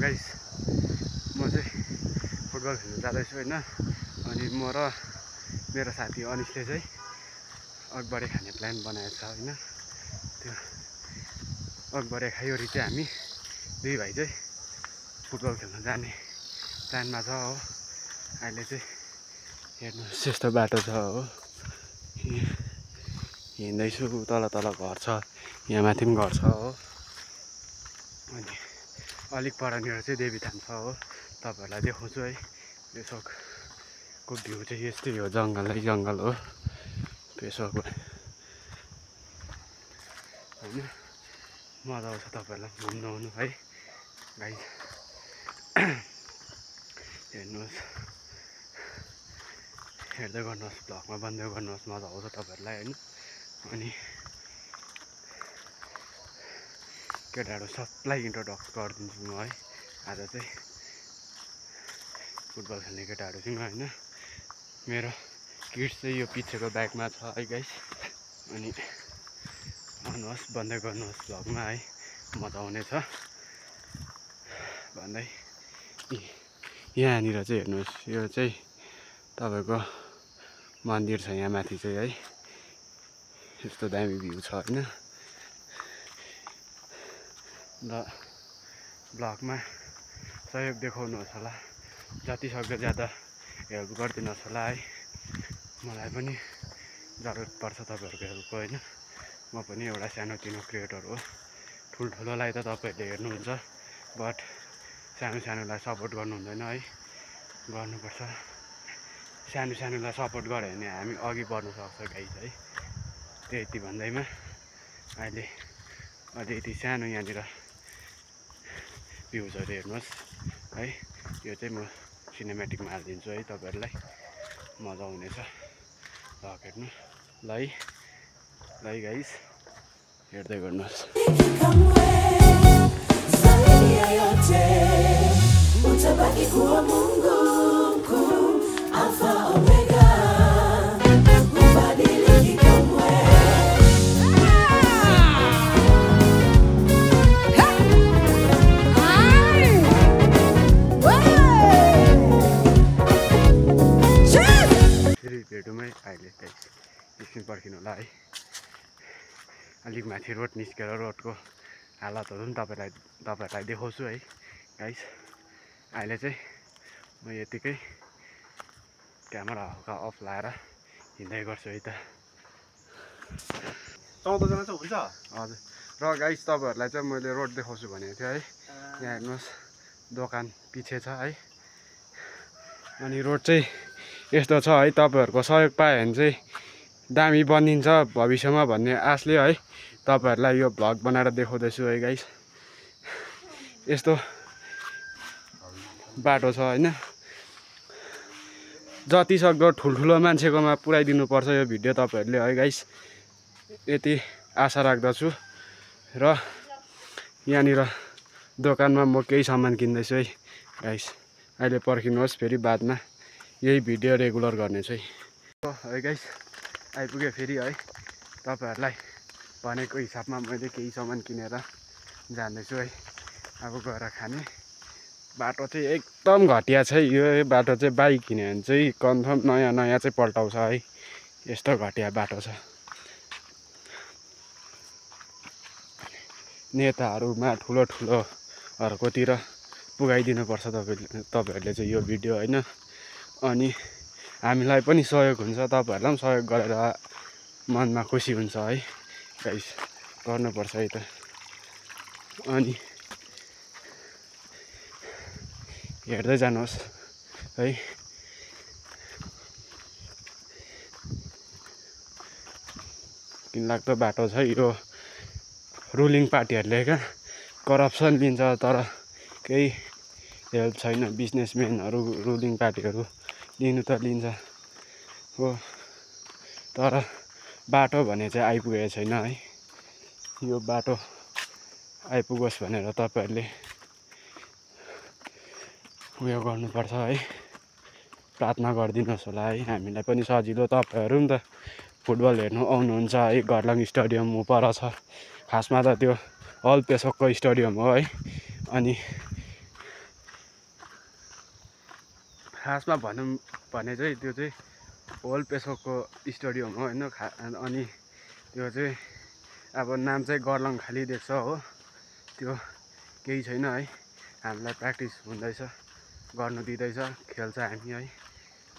Guys, म चाहिँ football खेल्न जाँदैछु होइन। अनि म र मेरो साथी अनिसले चाहिँ अकबरे खाने प्लान बनाएको छ होइन। त्यो अकबरे खाइवरी चाहिँ हामी दुई भाइ चाहिँ फुटबल खेल्न जाने प्लानमा छ हो। अहिले चाहिँ हेर्नुहोस् यस्तो बाटो छ हो, हिँड्दैछु। तल तल घर छ, यहाँ माथि पनि घर छ हो। अनि अलिक परनिर चाहिँ देवीथान छ हो, तपाईँहरूलाई देखाउँछु है। पेसोकको भ्यू चाहिँ यस्तै हो, जङ्गलै जङ्गल हो पेसोक होइन। मजा आउँछ तपाईँहरूलाई घुम्नु आउनु है गाइस। हेर्नुहोस्, हेर्दै गर्नुहोस्, भ्लगमा बन्दै गर्नुहोस्, मजा आउँछ तपाईँहरूलाई होइन। अनि केटाहरू सबलाई इन्ट्रोडक्स गरिदिन्छु म है। आज चाहिँ फुटबल खेल्ने केटाहरूसँग होइन। मेरो किट्स चाहिँ यो पछिको ब्यागमा छ है गाइस। अनि आउनुहोस्, बन्दै गर्नुहोस् भ्लगमा है, मजा आउनेछ भन्दै। यहाँनिर चाहिँ हेर्नुहोस्, यो चाहिँ तपाईँको मन्दिर छ यहाँ माथि चाहिँ है। यस्तो दामी भ्यू छ होइन। र ब्लगमा सहयोग देखाउनुहोस् होला, जति सक्दो ज्यादा हेल्प गरिदिनुहोस् होला है। मलाई पनि जरुरत पर्छ तपाईँहरूको हेल्पको होइन। म पनि एउटा सानोतिनो क्रिएटर हो। ठुल्ठुलोलाई त तपाईँहरूले हेर्नुहुन्छ, बट सानो सानोलाई सपोर्ट गर्नु हुँदैन है, गर्नुपर्छ। सानो सानोलाई सपोर्ट गऱ्यो भने हामी अघि बढ्नु सक्छ गाइस है। त्यति भन्दैमा अहिले अलिकति सानो यहाँनिर भ्युजहरू हेर्नुहोस् है। यो चाहिँ म सिनेमेटिकमा हालिदिन्छु है, तपाईँहरूलाई मजा आउनेछ भ्लग हेर्नु ल है। ल है गाइस, हेर्दै गर्नुहोस्। भेटौँ है अहिले गाइस, एकछिन पर्खिनु होला है। अलिक माथि रोड निस्केर रोडको हालतहरू पनि तपाईँहरूलाई देखाउँछु है गाइस। अहिले चाहिँ म यतिकै क्यामेरा हल्का अफ लाएर हिँड्दै गर्छु है त। 14 जना चाहिँ हुन्छ हजुर। र गाइस, तपाईँहरूलाई चाहिँ मैले रोड देखाउँछु भनेको थिएँ है। यहाँ हेर्नुहोस्, दोकान पछि छ है। अनि रोड चाहिँ यस्तो छ है। तपाईँहरूको सहयोग पायो भने चाहिँ दामी बनिन्छ भविष्यमा भन्ने आशले है तपाईँहरूलाई यो भ्लग बनाएर देखाउँदैछु है गाइस। यस्तो बाटो छ होइन। जति सक्दो ठुल्ठुलो मान्छेकोमा पुऱ्याइदिनु पर्छ यो भिडियो तपाईँहरूले है गाइस, यति आशा राख्दछु। र यहाँनिर दोकानमा म केही सामान किन्दैछु है गाइस। अहिले पर्खिनुहोस्, फेरि बादमा यही भिडियो रेगुलर गर्नेछु है गाइस। आइपुग्यो फेरि है। तपाईँहरूलाई भनेको हिसाबमा मैले केही सामान किनेर जाँदैछु है। अब गएर खाने। बाटो चाहिँ एकदम घटिया छ है। यो बाटो चाहिँ बाइक हिँड्यो भने चाहिँ कन्फर्म नयाँ नयाँ चाहिँ पल्टाउँछ है। यस्तो घटिया बाटो छ। नेताहरूमा ठुलो ठुलोहरूकोतिर पुगाइदिनुपर्छ तपाईँहरूले चाहिँ यो भिडियो होइन। अनि हामीलाई पनि सहयोग हुन्छ, तपाईँहरूलाई पनि सहयोग गरेर मनमा खुसी हुन्छ है गाइस। गर्नुपर्छ है त। अनि हेर्दै जानुहोस् है। घिनलाग्दो बाटो छ यो। रुलिङ पार्टीहरूले क्या करप्सन लिन्छ, तर केही हेल्प छैन। बिजनेसम्यानहरू, रुलिङ पार्टीहरू लिनु त लिन्छ हो, तर बाटो भने चाहिँ आइपुगेको छैन है। यो बाटो आइपुगोस् भनेर तपाईँहरूले उयो गर्नुपर्छ है, प्रार्थना गरिदिनुहोस् होला है। हामीलाई पनि सजिलो, तपाईँहरू पनि त फुटबल हेर्नु आउनुहुन्छ है। घरलङ स्टेडियम पर छ, खासमा त त्यो हल पेसोकको स्टेडियम हो है। अनि खासमा भनौँ भने चाहिँ त्यो चाहिँ होल पेसोकको स्टेडियम हो होइन। अनि त्यो चाहिँ अब नाम चाहिँ गर्लङ खाली देख्छ हो, त्यो केही छैन है। हामीलाई प्र्याक्टिस हुँदैछ, गर्नु दिँदैछ, खेल्छ हामी है,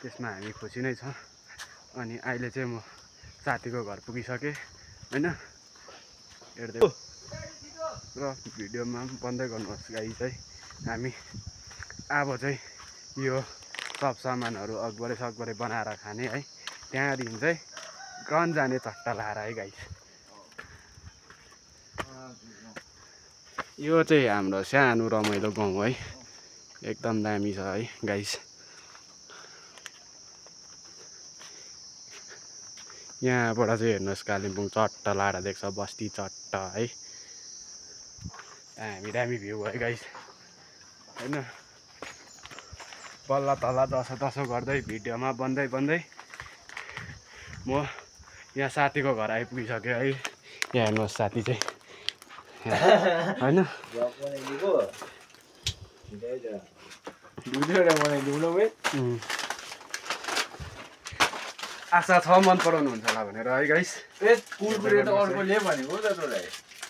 त्यसमा हामी खुसी नै छौँ। अनि अहिले चाहिँ म साथीको घर पुगिसकेँ होइन। हेर्दै र भिडियोमा पनि बन्दै गर्नुहोस् गाइस है। हामी अब चाहिँ यो सब सामानहरू अकबरै बनाएर खाने है। त्यहाँदेखि चाहिँ गन जाने चट्टा लाएर है गाइस। यो चाहिँ हाम्रो सानो रमाइलो गाउँ है, एकदम दामी छ है गाइस। यहाँबाट चाहिँ हेर्नुहोस् कालिम्पोङ चट्टा लाएर देख्छ, बस्ती चट्टा है। दामी भ्यू है गाइस होइन। बल्ल तल्ल जसो गर्दै भिडियोमा बन्दै म यहाँ साथीको घर आइपुगिसकेँ है। यहाँ हेर्नुहोस् साथी चाहिँ होइन। आशा छ मन पराउनु हुन्छ होला भनेर है गाइस। कुरकुरे त अर्कोले भनेको त तँलाई।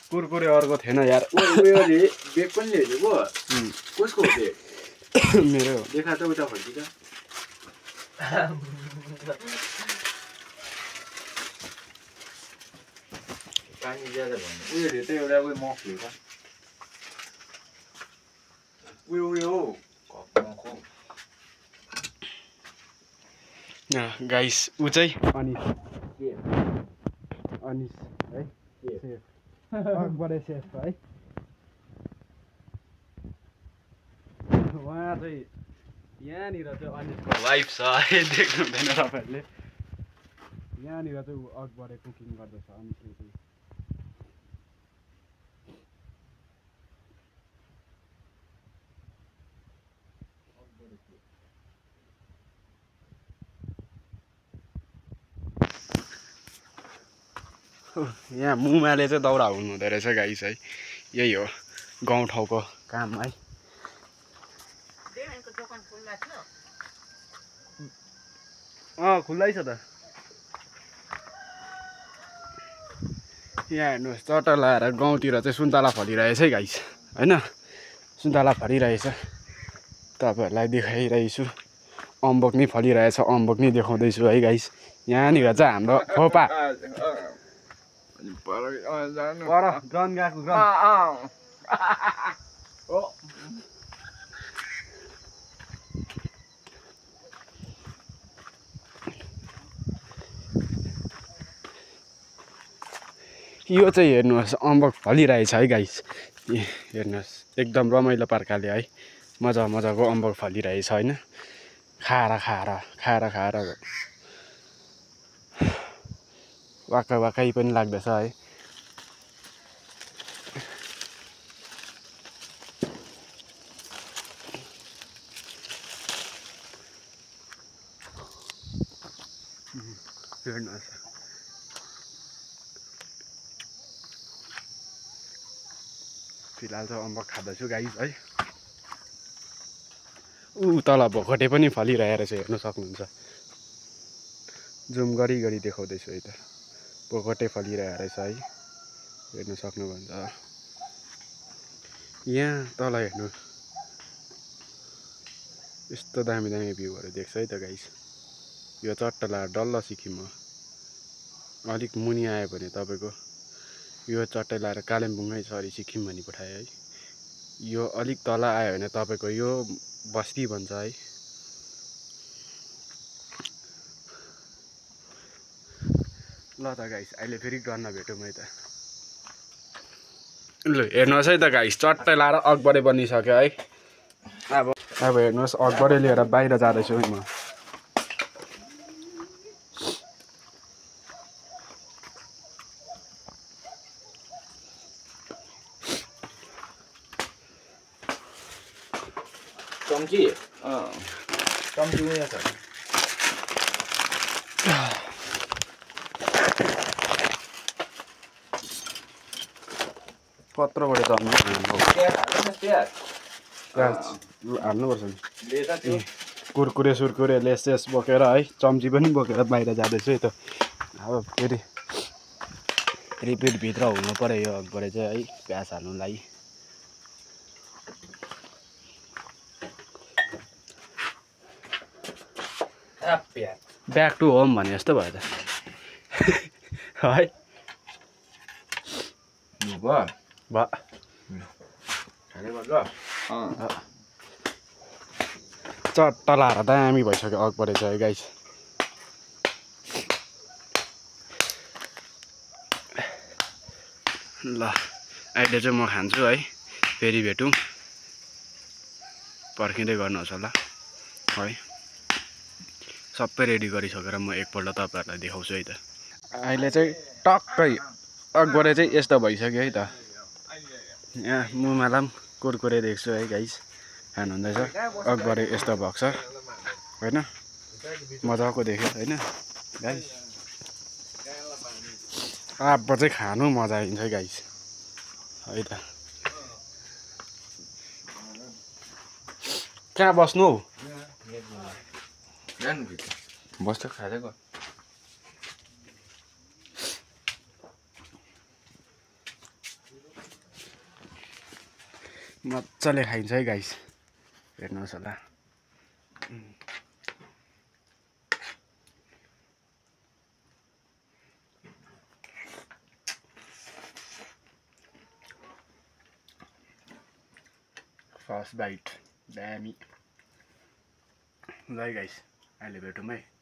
कुरकुरे अर्को थिएन यार। बेग पनि ल्याइदिएको कसको हो बेग? मेरो देखा त उता फर्की त। पानी ज्यादा भन्नु उयोले त एउटा उयो मफले त उयो गाइस ऊ चाहिँ अनिस है अकबरे सेफ है। उहाँ चाहिँ यहाँनिर चाहिँ अनिसको वाइफ छ है, देख्नु हुँदैन तपाईँहरूले। यहाँनिर चाहिँ ऊ अकबरे कुकिङ गर्दछ अनिसले चाहिँ। यहाँ मुमाले चाहिँ दाउरा हुनु हुँदो रहेछ गाइस है। यही हो गाउँठाउँको काम है। खुल्लै छ त। यहाँ हेर्नुहोस् चट्टा लाएर गाउँतिर चाहिँ सुन्तला फलिरहेछ है गाइस होइन। सुन्तला फलिरहेछ, तपाईँहरूलाई देखाइरहेको छु। अम्बक नि फलिरहेछ, अम्बक नि देखाउँदैछु है गाइस। यहाँनिर चाहिँ हाम्रो खोपा पर गन गएको गन। यो चाहिँ हेर्नुहोस् अम्बक फलिरहेछ है गाइस। हेर्नुहोस् एकदम रमाइलो प्रकारले है, मजाको अम्बक फलिरहेछ होइन। खाएर वाक्कै पनि लाग्दैछ है। हेर्नुहोस् फिलहाल चाहिँ अम्बक खाँदैछु गाइस है। ऊ तल भोकटे पनि फलिरहेको रहेछ, हेर्नु सक्नुहुन्छ। जुम गरी देखाउँदैछु है त, भोकटे फलिरहेको रहेछ है, हेर्नु सक्नुहुन्छ। यहाँ तल हेर्नु यस्तो दामी भ्यूहरू देख्छ है त गाइस। यो चट्टा लाएर डल्ल सिक्किममा अलिक मुनि आयो भने तपाईँको यो चट्टा लाएर कालिम्पोङै सरी सिक्किम भनी पठायो है। यो अलिक तल आयो भने तपाईँको यो बस्ती भन्छ है। ल त गाइस अहिले फेरि गर्न भेटौँ है त। ल हेर्नुहोस् है त गाइस, चट्टै लाएर अकबरे बनिसक्यो है। अब हेर्नुहोस् अकबरे लिएर बाहिर जाँदैछु है म। चम्ची चम्ची उयो छ कत्रोबाट चम्ची प्याज हाल्नुपर्छ नि। कुरकुरे सुरकुरे लेसेस बोकेर है चम्ची पनि बोकेर बाहिर जाँदैछु है त अब फेरि रिपिट भित्र हुनु पऱ्यो यो अघिबाट चाहिँ है प्याज हाल्नुलाई ब्याक टु होम भने जस्तो भयो त है भयो चट्ट लाएर दामी भइसक्यो अघिबाट चाहिँ है गाइस ल अहिले चाहिँ म खान्छु है फेरि भेटौँ पर्खिँदै गर्नुहोस् होला है सबै रेडी गरिसकेर म एकपल्ट तपाईँहरूलाई देखाउँछु है त अहिले चाहिँ टक्कै अघिबाट चाहिँ यस्तो भइसक्यो है त यहाँ मुमालाई पनि कुरकुरे देख्छु है गाइस खानुहुँदैछ अघिबाट यस्तो भएको छ होइन मजाको देख्यो होइन गाइस अब चाहिँ खानु मजा आइन्छ गाइस है त कहाँ बस्नु हौ बस्छ खाँदै गर मजाले खाइन्छ है गाइस हेर्नुहोस् होला फर्स्ट बाइट दामी ल गाइस अहिले भेटौँ है